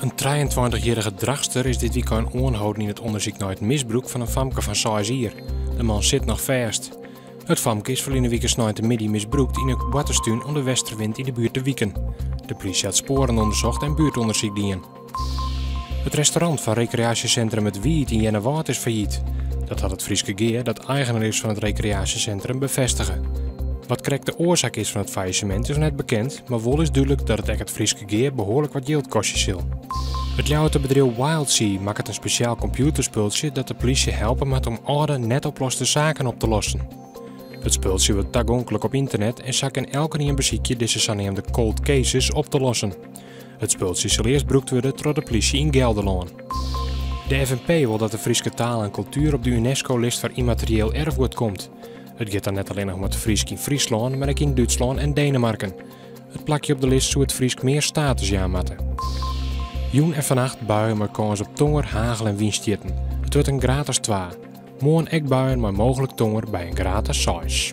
In 23-jierrige Drachtster is dit wykein oanholden yn it ûndersyk nei it misbrûk fan in famke fan seis jier. De man sit noch fêst. It famke is ferline wike sneintemiddei misbrûkt yn in boarterstún oan de Westerwind yn de buert De Wiken. De plysje hat spoaren ûndersocht en buertûndersyk dien. It restaurant fan rekreaasjesintrum It Wiid yn Earnewâld is fallyt. Dat hat it Fryske Gea, dat eigener is fan it rekreaasjesintrum, befêstige. Wat krekt de oarsaak is fan it fallissemint is noch net bekend, mar wol is dúdlik dat it ek it Fryske Gea behoarlik wat jild kostje sil. It Ljouwerter bedriuw Wildsea makket in spesjaal kompjûterspultsje dat de plysje helpe moat om âlde, net oploste saken op te lossen. It spultsje wurdt tagonklik op ynternet en sa kin elkenien besykje dizze saneamde cold cases op te lossen. It spultsje sil earst brûkt wurde troch de plysje yn Gelderlân. De FNP wol dat de Fryske taal en kultuer op de UNESCO-list foar ymmaterieel erfgoed komt. It giet dan net allinnich om it Frysk yn Fryslân, mar ek yn Dútslân en Denemarken. It plakje op de list soe it Frysk mear status jaan moatte. Jûn en fannacht buien mei kâns op tonger, hagel en wynstjitten. It wurdt in graad as twa. Moarn ek buien mei mooglik tonger by in graad as seis.